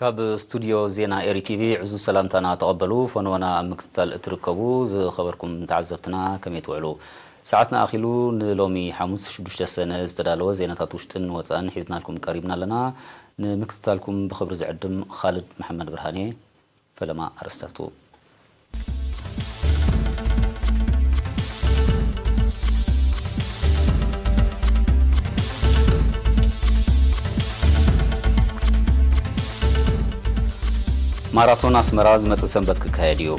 ካብ ስቱድዮ ዜና ኤሪ ቲቪ ዕዙዝ ሰላምታና ተቐበሉ። ፈነወና ኣብ ምክትታል እትርከቡ ዝኸበርኩም ተዓዘብትና ከመይ ትውዕሉ? ሰዓትና ኣኺሉ። ንሎሚ ሓሙስ ሽዱሽተ ሰነ ዝተዳለወ ዜናታት ውሽጥን ወጻእን ሒዝናልኩም ቀሪብና ኣለና። ንምክትታልኩም ብኽብሪ ዝዕድም ኻልድ መሓመድ ብርሃኔ። ፈለማ ኣርእስታቱ። ማራቶን ኣስመራ ዝመጽእ ሰንበት ክካየድ እዩ።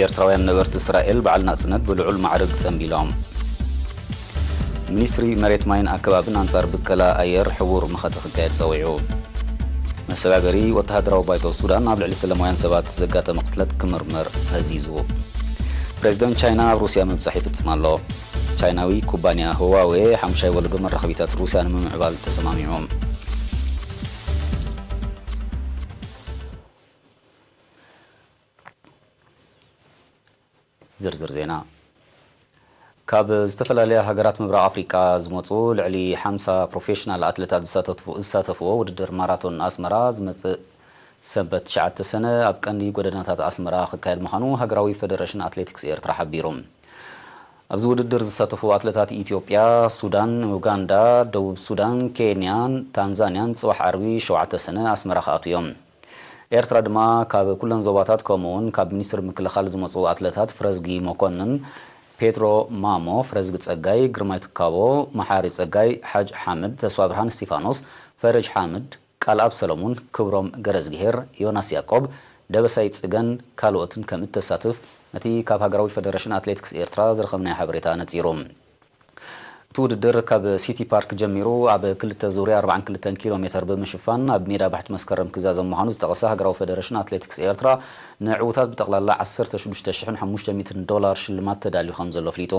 ኤርትራውያን ነበርቲ እስራኤል በዓል ናጽነት ብልዑል ማዕርግ ጸንቢሎም። ሚኒስትሪ መሬት ማይን ኣከባብን ኣንጻር ብከላ ኣየር ሕቡር መኸተ ክካየድ ጸዊዑ። መሰጋገሪ ወተሃደራዊ ባይቶ ሱዳን ኣብ ልዕሊ ሰላማውያን ሰባት ዘጋጠመ ቅትለት ክምርመር ኣዚዙ። ፕሬዚደንት ቻይና ኣብ ሩስያ ምብጻሕ ይፍጽም ኣሎ። ቻይናዊ ኩባንያ ህዋዌ ሓምሻይ ወለዶ መራኸቢታት ሩስያ ንምምዕባል ተሰማሚዑ። ዝርዝር ዜና። ካብ ዝተፈላለያ ሃገራት ምብራቕ ኣፍሪቃ ዝመጹ ልዕሊ ሓምሳ ፕሮፌሽናል ኣትሌታት ዝሳተፉ-፣ ዝሳተፍዎ ውድድር ማራቶን ኣስመራ ዝመጽእ ሰንበት ትሽዓተ ሰነ ኣብ ቀንዲ ጎደናታት ኣስመራ ክካየድ ምዃኑ ሃገራዊ ፈደረሽን ኣትሌቲክስ ኤርትራ ሓቢሩ። ኣብዚ ውድድር ዝሳተፉ ኣትሌታት ኢትዮጵያ፣ ሱዳን፣ ኡጋንዳ፣ ደቡብ ሱዳን፣ ኬንያን ታንዛንያን ጽባሕ ዓርቢ ሸውዓተ ሰነ ኣስመራ ክኣትዉ እዮም። ኤርትራ ድማ ካብ ኩለን ዞባታት ከምኡ እውን ካብ ሚኒስትሪ ምክልኻል ዝመጹ ኣትሌታት ፍረዝጊ መኮንን፣ ፔድሮ ማሞ፣ ፍረዝጊ ጸጋይ፣ ግርማይ ትካቦ፣ መሓሪ ጸጋይ፣ ሓጅ ሓምድ፣ ተስፋ ብርሃን እስቲፋኖስ፣ ፈረጅ ሓምድ፣ ቃልኣብ ሰለሙን፣ ክብሮም ገረዝግሄር፣ ዮናስ ያቆብ፣ ደበሳይ ጽገን ካልኦትን ከም እተሳትፍ እቲ ካብ ሃገራዊ ፈደረሽን ኣትሌቲክስ ኤርትራ ዝረኸብናዮ ሓበሬታ ኣነጺሩ። እቲ ውድድር ካብ ሲቲ ፓርክ ጀሚሩ ኣብ ክልተ ዙርያ ኣርባዓን ክልተን ኪሎ ሜተር ብምሽፋን ኣብ ሜዳ ባሕቲ መስከረም ክዛዘም ምዃኑ ዝጠቐሰ ሃገራዊ ፈደረሽን ኣትሌቲክስ ኤርትራ፣ ንዕዉታት ብጠቕላላ ዓሰርተ ሽዱሽተ ሽሕን ሓሙሽተ ሚእትን ዶላር ሽልማት ተዳልዩ ከም ዘሎ ኣፍሊጡ።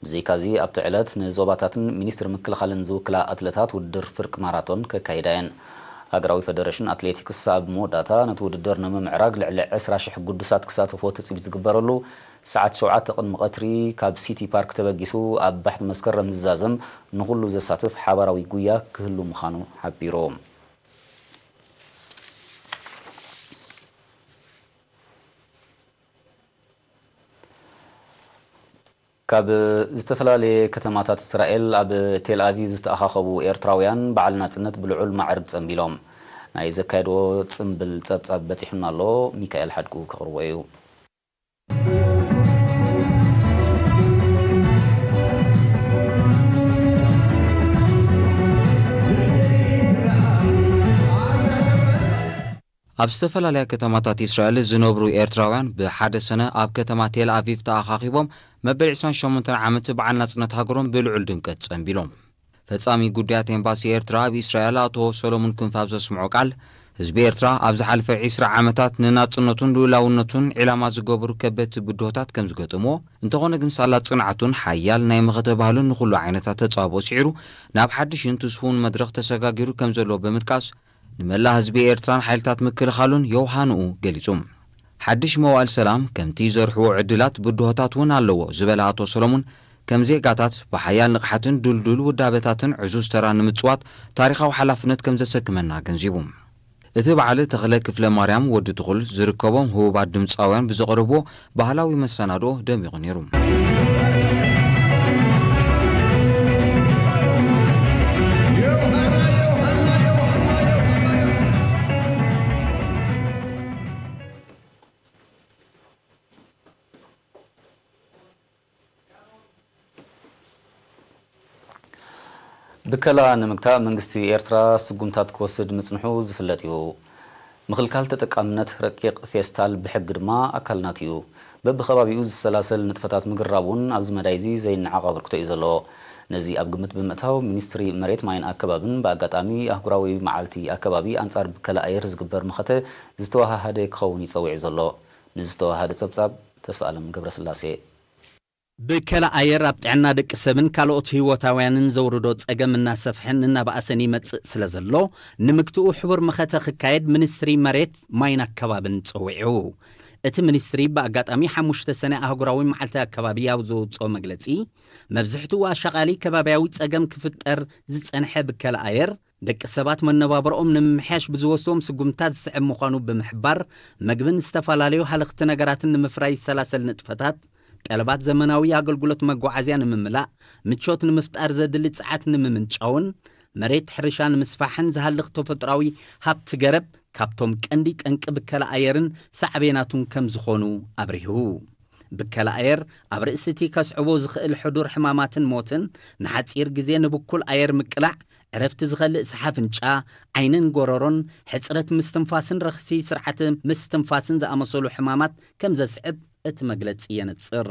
ብዘይካዚ ኣብቲ ዕለት ንዞባታትን ሚኒስትሪ ምክልኻልን ዝውክላ ኣትለታት ውድድር ፍርቂ ማራቶን ከካይዳ እየን። ሃገራዊ ፈደረሽን ኣትሌቲክስ ኣብ መወዳእታ ነቲ ውድድር ንምምዕራግ ልዕሊ ዕስራ ሽሕ ግዱሳት ክሳተፍዎ ትጽቢት ዝግበረሉ ሰዓት ሸውዓተ ቅድሚ ቀትሪ ካብ ሲቲ ፓርክ ተበጊሱ ኣብ ባሕቲ መስከረም ዝዛዘም ንኹሉ ዘሳትፍ ሓባራዊ ጉያ ክህሉ ምዃኑ ሓቢሩ። ካብ ዝተፈላለየ ከተማታት እስራኤል ኣብ ቴል ኣቪቭ ዝተኣኻኸቡ ኤርትራውያን በዓል ናጽነት ብልዑል ማዕርግ ጸንቢሎም። ናይ ዘካየድዎ ጽምብል ጸብጻብ በጺሑና ኣሎ፣ ሚካኤል ሓድጉ ከቕርቦ እዩ። ኣብ ዝተፈላለያ ከተማታት እስራኤል ዝነብሩ ኤርትራውያን ብሓደ ሰነ ኣብ ከተማ ቴል ኣቪቭ ተኣኻኺቦም መበል ዕስራን ሸሞንተን ዓመት በዓል ናጽነት ሃገሮም ብልዑል ድምቀት ጸንቢሎም። ፈጻሚ ጉዳያት ኤምባሲ ኤርትራ ኣብ እስራኤል ኣቶ ሰሎሙን ክንፈ ኣብ ዘስምዖ ቃል፣ ህዝቢ ኤርትራ ኣብ ዝሓለፈ ዕስራ ዓመታት ንናጽነቱን ልኡላውነቱን ዒላማ ዝገበሩ ከበድቲ ብድሆታት ከም ዝገጠምዎ፣ እንተኾነ ግን ሳላ ጽንዓቱን ሓያል ናይ መኸተ ባህሉን ንኹሉ ዓይነታት ተጻብኦ ስዒሩ ናብ ሓድሽን ትስፉውን መድረኽ ተሰጋጊሩ ከም ዘሎ ብምጥቃስ፣ ንመላእ ህዝቢ ኤርትራን ሓይልታት ምክልኻሉን የውሃንኡ ገሊጹ። ሓድሽ መዋእል ሰላም ከምቲ ዘርሕዎ ዕድላት ብድሆታት እውን ኣለዎ ዝበለ ኣቶ ሰሎሙን፣ ከም ዜጋታት ብሓያል ንቕሓትን ድልዱል ውዳበታትን ዕዙዝ ተራ ንምጽዋት ታሪኻዊ ሓላፍነት ከም ዘሰክመና ኣገንዚቡ። እቲ በዓል ተኽለ ክፍለ ማርያም ወዲ ትኹል ዝርከቦም ህቡባት ድምጻውያን ብዘቕረብዎ ባህላዊ መሰናድኦ ደሚቑ ነይሩ። ብከላ ንምግታእ መንግስቲ ኤርትራ ስጉምታት ክወስድ ምጽንሑ ዝፍለጥ እዩ። ምኽልካል ተጠቃምነት ረቂቕ ፌስታል ብሕጊ ድማ ኣካል ናቱ እዩ። በብኸባቢኡ ዝሰላሰል ንጥፈታት ምግር እውን ኣብዚ መዳይ እዚ ዘይነዓቕ ኣበርክቶ እዩ ዘለዎ። ነዚ ኣብ ግምት ብምእታው፣ ሚኒስትሪ መሬት ማይን ኣከባብን ብኣጋጣሚ ኣህጉራዊ መዓልቲ ኣከባቢ ኣንጻር ብከላ ኣየር ዝግበር መኸተ ዝተወሃሃደ ክኸውን እዩ ጸዊዑ ዘሎ። ንዝተወሃሃደ ጸብጻብ ተስፋ ኣለም ገብረስላሴ። ብከላ ኣየር ኣብ ጥዕና ደቂ ሰብን ካልኦት ህይወታውያንን ዘውርዶ ጸገም እናሰፍሐን እናበኣሰን ይመጽእ ስለ ዘሎ፣ ንምግትኡ ሕቡር መኸተ ክካየድ ሚኒስትሪ መሬት ማይን ኣከባብን ጸዊዑ። እቲ ሚኒስትሪ ብኣጋጣሚ ሓሙሽተ ሰነ ኣህጉራዊ መዓልቲ ኣከባቢ ኣብ ዘውጽኦ መግለጺ፣ መብዝሕትኡ ኣሻቓሊ ከባብያዊ ጸገም ክፍጠር ዝጸንሐ ብከላ ኣየር፣ ደቂ ሰባት መነባብሮኦም ንምምሕያሽ ብዝወስዎም ስጉምታት ዝስዕብ ምዃኑ ብምሕባር፣ መግብን ዝተፈላለዩ ሃለኽቲ ነገራትን ንምፍራይ ዝሰላሰል ንጥፈታት፣ ጠለባት ዘመናዊ ኣገልግሎት መጓዓዝያ ንምምላእ፣ ምቾት ንምፍጣር ዘድሊ ጸዓት ንምምንጫውን፣ መሬት ሕርሻ ንምስፋሕን ዝሃልኽ ተፈጥሮኣዊ ሃብቲ ገረብ ካብቶም ቀንዲ ጠንቂ ብከላ ኣየርን ሳዕቤናቱን ከም ዝኾኑ ኣብሪሁ። ብከላ ኣየር ኣብ ርእሲ እቲ ከስዕቦ ዝኽእል ሕዱር ሕማማትን ሞትን፣ ንሓጺር ግዜ ንብኩል ኣየር ምቅላዕ፣ ዕረፍቲ ዝኸልእ ሰሓ ኣፍንጫ፣ ዓይንን ጎረሮን፣ ሕጽረት ምስትንፋስን ረኽሲ ስርዓተ ምስትንፋስን ዝኣመሰሉ ሕማማት ከም ዘስዕብ እቲ መግለጺ የነጽር።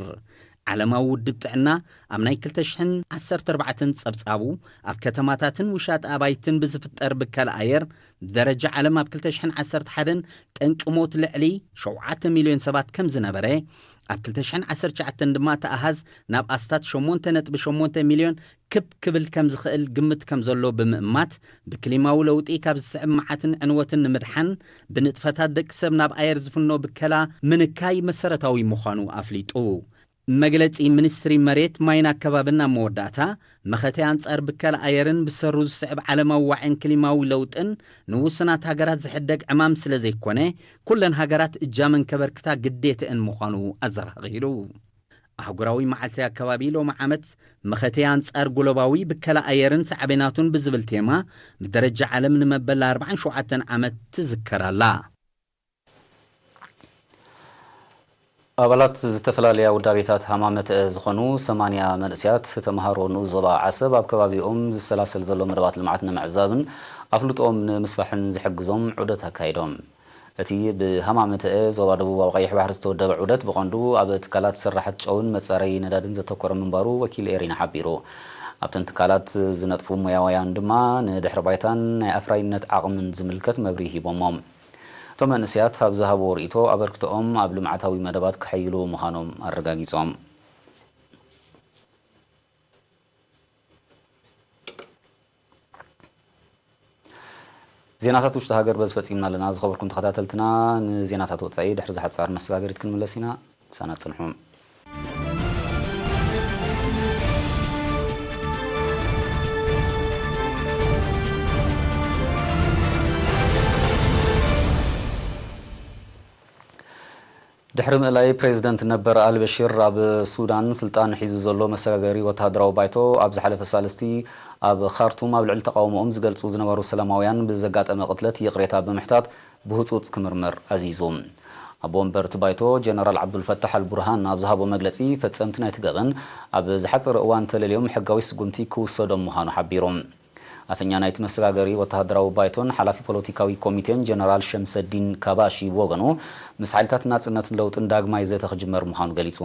ዓለማዊ ውድብ ጥዕና ኣብ ናይ ክልተ ሽሕን ዓሰርተ ኣርባዕተን ጸብጻቡ፣ ኣብ ከተማታትን ውሻጠ ኣባይትን ብዝፍጠር ብከላ ኣየር፣ ብደረጃ ዓለም ኣብ ክልተ ሽሕን ዓሰርተ ሓደን ጠንቂ ሞት ልዕሊ ሸውዓተ ሚልዮን ሰባት ከም ዝነበረ፣ ኣብ ክልተ ሽሕን ዓሰርተ ትሽዓተን ድማ እቲ ኣሃዝ ናብ ኣስታት ሸሞንተ ነጥቢ ሸሞንተ ሚልዮን ክብ ክብል ከም ዝኽእል ግምት ከም ዘሎ ብምእማት፣ ብክሊማዊ ለውጢ ካብ ዝስዕብ መዓትን ዕንወትን ንምድሓን፣ ብንጥፈታት ደቂ ሰብ ናብ ኣየር ዝፍኖ ብከላ ምንካይ መሰረታዊ ምዃኑ ኣፍሊጡ። መግለጺ ሚኒስትሪ መሬት፣ ማይን ኣከባብን ኣብ መወዳእታ፣ መኸተ ኣንጻር ብከላ ኣየርን ብሰሩ ዝስዕብ ዓለማዊ ዋዒን ክሊማዊ ለውጥን ንውሱናት ሃገራት ዝሕደግ ዕማም ስለ ዘይኮነ፣ ኩለን ሃገራት እጃመን ከበርክታ ግዴተአን ምዃኑ ኣዘኻኺሩ። ኣህጉራዊ መዓልቲ ኣከባቢ ሎሚ ዓመት፣ መኸተ ኣንጻር ጉሎባዊ ብከላ ኣየርን ሳዕቤናቱን ብዝብል ቴማ፣ ብደረጃ ዓለም ንመበል ኣርባዓን ሸውዓተን ዓመት ትዝከር ኣላ። ኣባላት ዝተፈላለያ ውዳቤታት ሃማመተ ዝኾኑ ሰማንያ መንእሰያት ተምሃሮ ንኡስ ዞባ ዓሰብ ኣብ ከባቢኦም ዝሰላሰል ዘሎ መደባት ልምዓት ንምዕዛብን ኣፍልጦኦም ንምስፋሕን ዝሕግዞም ዑደት ኣካይዶም። እቲ ብሃማመተ ዞባ ደቡባዊ ቀይሕ ባሕሪ ዝተወደበ ዑደት ብቐንዱ ኣብ ትካላት ስራሕት ጨውን መጻረዪ ነዳድን ዘተኮረ ምንባሩ ወኪል ኤሪና ሓቢሩ። ኣብተን ትካላት ዝነጥፉ ሞያውያን ድማ ንድሕሪ ባይታን ናይ ኣፍራይነት ዓቕምን ዝምልከት መብርሂ ሂቦሞም። እቶም መንእሰያት ኣብ ዝሃብዎ ርእይቶ፣ ኣበርክቶኦም ኣብ ልምዓታዊ መደባት ከሐይሉ ምዃኖም ኣረጋጊጾም። ዜናታት ውሽጢ ሃገር በዚ ፈጺምና ኣለና። ዝኸበርኩም ተኸታተልትና፣ ንዜናታት ወጻኢ ድሕሪ ዝሓጻር መሰጋገሪት ክንምለስ ኢና። ምሳና ጽንሑ። ድሕሪ ምእላይ ፕሬዚደንት ነበር ኣልበሽር፣ ኣብ ሱዳን ስልጣን ሒዙ ዘሎ መሰጋገሪ ወተሃደራዊ ባይቶ፣ ኣብ ዝሓለፈ ሳልስቲ ኣብ ኻርቱም ኣብ ልዕሊ ተቓውሞኦም ዝገልጹ ዝነበሩ ሰላማውያን ብዘጋጠመ ቅትለት ይቕሬታ ብምሕታት ብህጹጽ ክምርመር ኣዚዙ። ኣቦ ወንበር እቲ ባይቶ ጀነራል ዓብዱልፈታሕ ኣልቡርሃን ኣብ ዝሃቦ መግለጺ፣ ፈጸምቲ ናይቲ ገበን ኣብ ዝሓጸረ እዋን ተለልዮም ሕጋዊ ስጉምቲ ክውሰዶም ምዃኑ ሓቢሩ። ኣፈኛ ናይቲ መሰጋገሪ ወተሃደራዊ ባይቶን ሓላፊ ፖለቲካዊ ኮሚቴን ጀነራል ሸምሰዲን ካባሺ ብወገኑ፣ ምስ ሓይልታት ናጽነትን ለውጥን ዳግማይ ዘተ ክጅመር ምዃኑ ገሊጹ።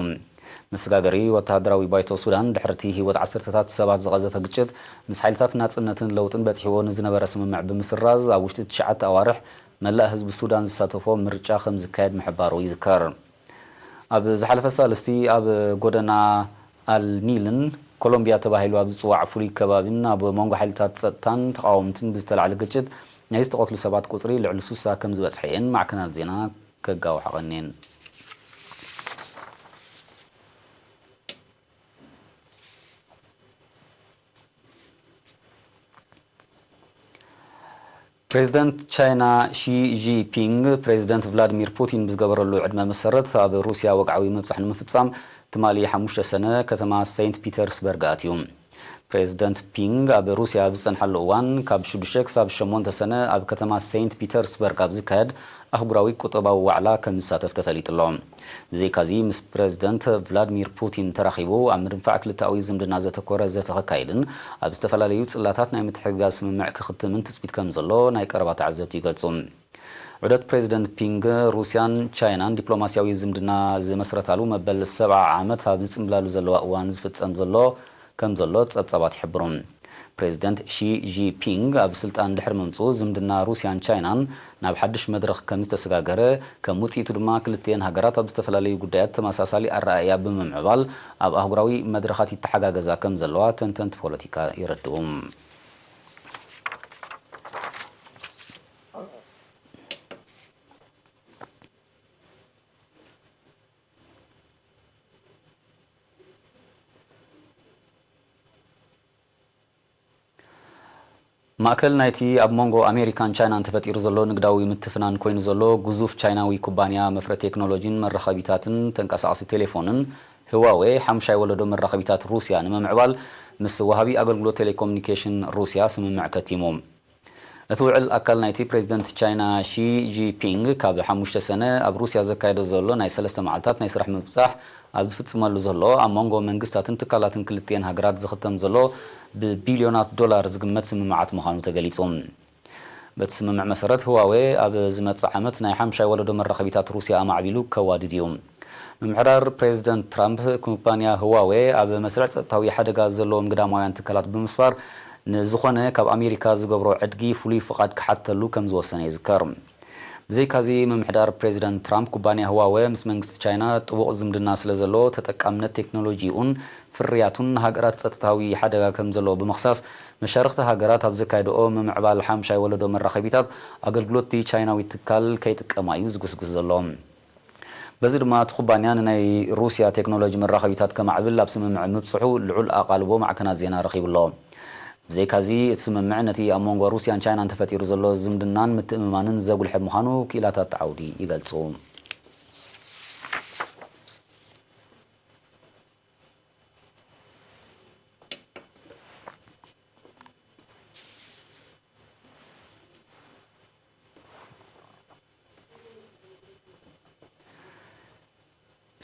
መሰጋገሪ ወተሃደራዊ ባይቶ ሱዳን፣ ድሕርቲ ህይወት ዓሰርተታት ሰባት ዝቐዘፈ ግጭት፣ ምስ ሓይልታት ናጽነትን ለውጥን በጺሕዎ ንዝነበረ ስምምዕ ብምስራዝ፣ ኣብ ውሽጢ ትሽዓተ ኣዋርሕ መላእ ህዝቢ ሱዳን ዝሳተፎ ምርጫ ከም ዝካየድ ምሕባሩ ይዝከር። ኣብ ዝሓለፈ ሳልስቲ፣ ኣብ ጎደና ኣል ኒልን ኮሎምቢያ ተባሂሉ ኣብ ዝጽዋዕ ፍሉይ ከባቢን ኣብ መንጎ ሓይልታት ጸጥታን ተቓወምትን ብዝተላዕለ ግጭት፣ ናይ ዝተቐትሉ ሰባት ቁጽሪ ልዕሊ ሱሳ ከም ዝበጽሐ እየን ማዕከናት ዜና ከጋውሓ ቀንየን። ፕሬዚደንት ቻይና ሺ ጂንፒንግ፣ ፕሬዚደንት ቭላድሚር ፑቲን ብዝገበረሉ ዕድመ መሰረት፣ ኣብ ሩስያ ወግዓዊ ምብጻሕ ንምፍጻም ትማሊ ሓሙሽተ ሰነ ከተማ ሴንት ፒተርስበርግ ኣትዩ። ፕሬዚደንት ፒንግ ኣብ ሩስያ ኣብ ዝጸንሓሉ እዋን፣ ካብ ሽዱሽተ ክሳብ ሸሞንተ ሰነ ኣብ ከተማ ሴንት ፒተርስበርግ ኣብ ዝካየድ ኣህጉራዊ ቁጠባዊ ዋዕላ ከም ዝሳተፍ ተፈሊጡ ኣሎ። ብዘይካዚ፣ ምስ ፕረዚደንት ቭላድሚር ፑቲን ተራኺቡ፣ ኣብ ምድንፋዕ ክልተኣዊ ዝምድና ዘተኮረ ዘተ ከካይድን ኣብ ዝተፈላለዩ ጽላታት ናይ ምትሕግጋዝ ስምምዕ ክኽትምን ትጽቢት ከም ዘሎ ናይ ቀረባ ተዓዘብቲ ይገልጹ። ዑደት ፕረዚደንት ፒንግ፣ ሩስያን ቻይናን ዲፕሎማስያዊ ዝምድና ዝመስረታሉ መበል ሰብዓ ዓመት ኣብ ዝጽንብላሉ ዘለዋ እዋን ዝፍጸም ዘሎ ከም ዘሎ ጸብጻባት ይሕብሩ። ፕሬዚደንት ሺ ጂንፒንግ ኣብ ስልጣን ድሕሪ ምምጽኡ፣ ዝምድና ሩስያን ቻይናን ናብ ሓድሽ መድረኽ ከም ዝተሰጋገረ፣ ከም ውጽኢቱ ድማ ክልቲኤን ሃገራት ኣብ ዝተፈላለዩ ጉዳያት ተመሳሳሊ ኣረኣእያ ብምምዕባል፣ ኣብ ኣህጉራዊ መድረኻት ይተሓጋገዛ ከም ዘለዋ ተንተንቲ ፖለቲካ የረድኡ። ማእከል ናይቲ ኣብ መንጎ ኣሜሪካን ቻይናን ተፈጢሩ ዘሎ ንግዳዊ ምትፍናን ኮይኑ ዘሎ ግዙፍ ቻይናዊ ኩባንያ መፍረ ቴክኖሎጂን መራኸቢታትን ተንቀሳቓሲ ቴሌፎንን ህዋዌ ሓምሻይ ወለዶ መራኸቢታት ሩስያ ንምምዕባል ምስ ወሃቢ ኣገልግሎት ቴሌኮሙኒኬሽን ሩስያ ስምምዕ ከቲሙ። እቲ ውዕል ኣካል ናይቲ ፕሬዚደንት ቻይና ሺ ጂፒንግ ካብ ሓሙሽተ ሰነ ኣብ ሩስያ ዘካየዶ ዘሎ ናይ ሰለስተ መዓልታት ናይ ስራሕ ምብጻሕ ኣብ ዝፍጽመሉ ዘሎ ኣብ መንጎ መንግስታትን ትካላትን ክልቲኤን ሃገራት ዝኽተም ዘሎ ብቢልዮናት ዶላር ዝግመት ስምምዓት ምዃኑ ተገሊጹ። በቲ ስምምዕ መሰረት ህዋዌ ኣብ ዝመጽእ ዓመት ናይ ሓምሻይ ወለዶ መራኸቢታት ሩስያ ኣማዕቢሉ ከዋድድ እዩ። ምምሕዳር ፕሬዚደንት ትራምፕ ኩባንያ ህዋዌ ኣብ መስርዕ ጸጥታዊ ሓደጋ ዘለዎም ግዳማውያን ትካላት ብምስፋር ንዝኾነ ካብ ኣሜሪካ ዝገብሮ ዕድጊ ፍሉይ ፍቓድ ክሓተሉ ከም ዝወሰነ ይዝከር። ብዘይካዚ ምምሕዳር ፕሬዚዳንት ትራምፕ ኩባንያ ህዋወ ምስ መንግስቲ ቻይና ጥቡቕ ዝምድና ስለ ዘለዎ ተጠቃምነት ቴክኖሎጂኡን ፍርያቱን ንሃገራት ጸጥታዊ ሓደጋ ከም ዘለዎ ብምኽሳስ መሻርኽቲ ሃገራት ኣብ ዘካየድኦ ምምዕባል ሓምሻይ ወለዶ መራኸቢታት ኣገልግሎት እቲ ቻይናዊ ትካል ከይጥቀማ እዩ ዝጉስጉስ ዘሎ። በዚ ድማ እቲ ኩባንያ ንናይ ሩስያ ቴክኖሎጂ መራኸቢታት ከማዕብል ኣብ ስምምዕ ምብጽሑ ልዑል ኣቓልቦ ማዕከናት ዜና ረኺቡ ኣሎ። ብዘይካዚ እቲ ስምምዕ ነቲ ኣብ መንጎ ሩስያን ቻይናን ተፈጢሩ ዘሎ ዝምድናን ምትእምማንን ዘጉልሐ ምዃኑ ክኢላታት ዓውዲ ይገልጹ።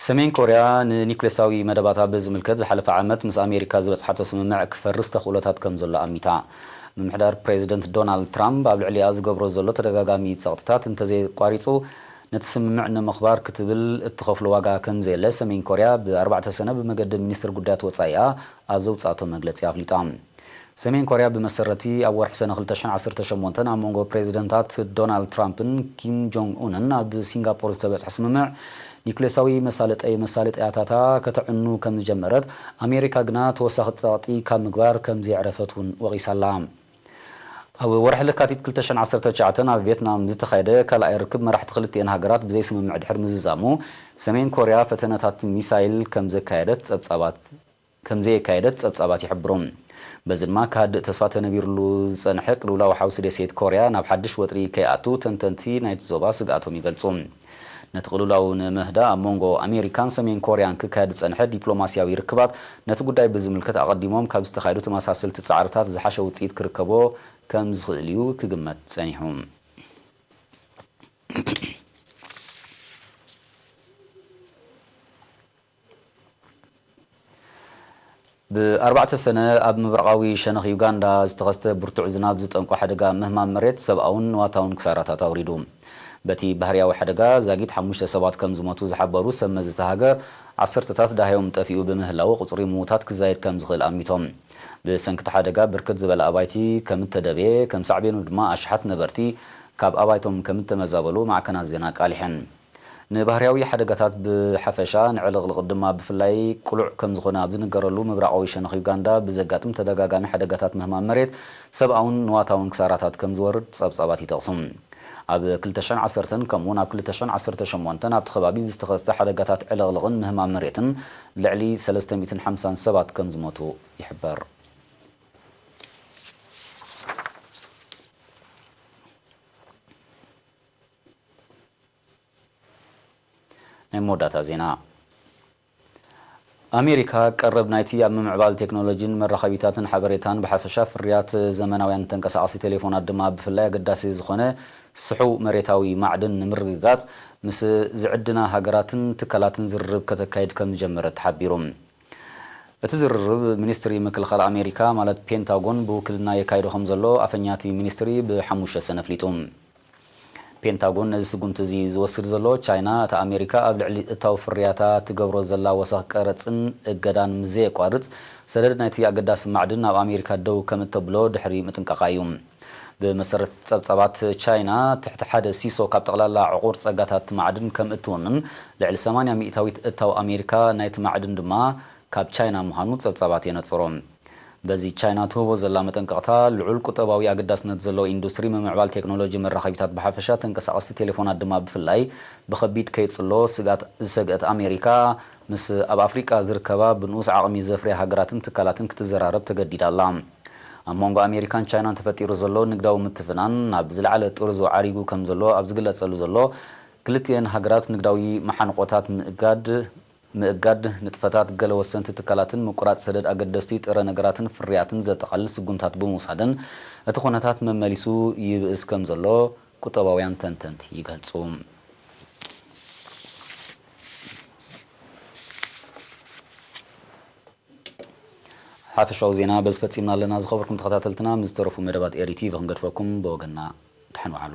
ሰሜን ኮርያ ንኒኩሌሳዊ መደባታ ብዝምልከት ዝሓለፈ ዓመት ምስ ኣሜሪካ ዝበጽሓቶ ስምምዕ ክፈርስ ተኽእሎታት ከም ዘሎ ኣሚታ። ምምሕዳር ፕሬዚደንት ዶናልድ ትራምፕ ኣብ ልዕሊኣ ዝገብሮ ዘሎ ተደጋጋሚ ጸቕጥታት እንተዘየቋሪጹ ነቲ ስምምዕ ንምኽባር ክትብል እትኸፍሎ ዋጋ ከም ዘየለ ሰሜን ኮርያ ብኣርባዕተ ሰነ ብመገዲ ሚኒስትር ጉዳያት ወጻኢኣ ኣብ ዘውጻእቶ መግለጺ ኣፍሊጣ። ሰሜን ኮርያ ብመሰረቲ ኣብ ወርሒ ሰነ ክልተ ሽሕን ዓሰርተ ሸሞንተን ኣብ መንጎ ፕሬዚደንታት ዶናልድ ትራምፕን ኪም ጆንግ ኡንን ኣብ ሲንጋፖር ዝተበጽሐ ስምምዕ ኒኩሌሳዊ መሳለጠይ መሳለጠያታታ ከተዕኑ ከም ዝጀመረት ኣሜሪካ ግና ተወሳኺ ጸቕጢ ካብ ምግባር ከም ዘየዕረፈት እውን ወቒሳ ኣላ። ኣብ ወርሒ ለካቲት ክልተ ሽሕን ዓሰርተ ትሽዓተን ኣብ ቪየትናም ዝተኻየደ ካልኣይ ርክብ መራሕቲ ክልቲኤን ሃገራት ብዘይስምምዕ ድሕሪ ምዝዛሙ ሰሜን ኮርያ ፈተነታት ሚሳይል ከም ዘካየደት ጸብጻባት ከም ዘየካየደት ጸብጻባት ይሕብሩ። በዚ ድማ ክሃድእ ተስፋ ተነቢርሉ ዝጸንሐ ቅልውላው ሓውሲ ደሴት ኮርያ ናብ ሓድሽ ወጥሪ ከይኣቱ ተንተንቲ ናይቲ ዞባ ስግኣቶም ይገልጹ። ነቲ ቅልውላው ንምህዳእ ኣብ መንጎ ኣሜሪካን ሰሜን ኮርያን ክካየድ ዝጸንሐ ዲፕሎማስያዊ ርክባት ነቲ ጉዳይ ብዝምልከት ኣቐዲሞም ካብ ዝተኻየዱ ተመሳሰልቲ ጻዕርታት ዝሓሸ ውጽኢት ክርከቦ ከም ዝኽእል እዩ ክግመት ጸኒሑ። ብኣርባዕተ ሰነ ኣብ ምብራቓዊ ሸነኽ ዩጋንዳ ዝተኸስተ ብርቱዕ ዝናብ ዝጠንቆ ሓደጋ ምህማም መሬት ሰብኣውን ንዋታውን ክሳራታት ኣውሪዱ። በቲ ባህርያዊ ሓደጋ ዛጊት ሓሙሽተ ሰባት ከም ዝሞቱ ዝሓበሩ ሰብ መዚ እታ ሃገር፣ ዓሰርተታት ደሃዮም ጠፊኡ ብምህላዉ ቁጽሪ ምዉታት ክዛየድ ከም ዝኽእል ኣሚቶም። ብሰንኪ እቲ ሓደጋ ብርክት ዝበለ ኣባይቲ ከም እተደብየ፣ ከም ሳዕቤኑ ድማ ኣሽሓት ነበርቲ ካብ ኣባይቶም ከም እተመዛበሉ ማዕከናት ዜና ኣቃሊሐን። ንባህርያዊ ሓደጋታት ብሓፈሻ ንዕልቕልቕ ድማ ብፍላይ ቅሉዕ ከም ዝኾነ ኣብ ዝንገረሉ ምብራቓዊ ሸነኽ ዩጋንዳ ብዘጋጥም ተደጋጋሚ ሓደጋታት ምህማም መሬት ሰብኣውን ንዋታውን ክሳራታት ከም ዝወርድ ጸብጻባት ይጠቕሱ። ኣብ ክልተ ሽሕን ዓሰርተን ከምኡውን ኣብ ክልተ ሽሕን ዓሰርተ ሸሞንተን ኣብቲ ከባቢ ብዝተኸስተ ሓደጋታት ዕልቕልቕን ምህማም መሬትን ልዕሊ ሰለስተ ሚእትን ሓምሳን ሰባት ከም ዝሞቱ ይሕበር። ናይ መወዳእታ ዜና። ኣሜሪካ ቀረብ ናይቲ ኣብ ምምዕባል ቴክኖሎጂን መራኸቢታትን ሓበሬታን ብሓፈሻ ፍርያት ዘመናውያን ተንቀሳቓሲ ቴሌፎናት ድማ ብፍላይ ኣገዳሲ ዝኾነ ስሑው መሬታዊ ማዕድን ንምርግጋጽ ምስ ዝዕድና ሃገራትን ትካላትን ዝርርብ ከተካይድ ከም ዝጀመረት ተሓቢሩ። እቲ ዝርርብ ሚኒስትሪ ምክልኻል ኣሜሪካ ማለት ፔንታጎን ብውክልና የካይዶ ከም ዘሎ ኣፈኛቲ ሚኒስትሪ ብሓሙሽተ ሰነ ኣፍሊጡ። ፔንታጎን ነዚ ስጉምቲ እዚ ዝወስድ ዘሎ ቻይና እታ ኣሜሪካ ኣብ ልዕሊ እታው ፍርያታ ትገብሮ ዘላ ወሰኽ ቀረጽን እገዳን ምስ ዘየቋርጽ ሰደድ ናይቲ ኣገዳሲ ማዕድን ናብ ኣሜሪካ ደው ከም እተብሎ ድሕሪ ምጥንቃቓ እዩ። ብመሰረት ጸብጻባት ቻይና ትሕቲ ሓደ ሲሶ ካብ ጠቕላላ ዕቑር ጸጋታት ማዕድን ከም እትውንን ልዕሊ ሰማንያ ሚእታዊት እታው ኣሜሪካ ናይቲ ማዕድን ድማ ካብ ቻይና ምዃኑ ጸብጻባት የነጽሩ። በዚ ቻይና ትህቦ ዘላ መጠንቀቕታ ልዑል ቁጠባዊ ኣገዳስነት ዘለዎ ኢንዱስትሪ ምምዕባል ቴክኖሎጂ መራኸቢታት ብሓፈሻ ተንቀሳቐስቲ ቴሌፎናት ድማ ብፍላይ ብኸቢድ ከይጽሎ ስግኣት ዝሰግአት ኣሜሪካ ምስ ኣብ ኣፍሪቃ ዝርከባ ብንኡስ ዓቕሚ ዘፍርያ ሃገራትን ትካላትን ክትዘራረብ ተገዲዳ ኣላ። ኣብ መንጎ ኣሜሪካን ቻይናን ተፈጢሩ ዘሎ ንግዳዊ ምትፍናን ናብ ዝለዓለ ጥርዙ ዓሪጉ ከም ዘሎ ኣብ ዝግለጸሉ ዘሎ፣ ክልቲኤን ሃገራት ንግዳዊ መሓንቆታት ምእጋድ ምእጋድ ንጥፈታት ገለ ወሰንቲ ትካላትን ምቁራጽ ሰደድ ኣገደስቲ ጥረ ነገራትን ፍርያትን ዘጠቓልል ስጉምታት ብምውሳድን እቲ ኩነታት መመሊሱ ይብእስ ከም ዘሎ ቁጠባውያን ተንተንቲ ይገልጹ። ሓፈሻዊ ዜና በዚ ፈጺምና ኣለና። ዝኸበርኩም ተኸታተልትና፣ ምስ ዝተረፉ መደባት ኤሪ ቲቪ ክንገድፈኩም፣ ብወገንና ደሓን ወዓሉ።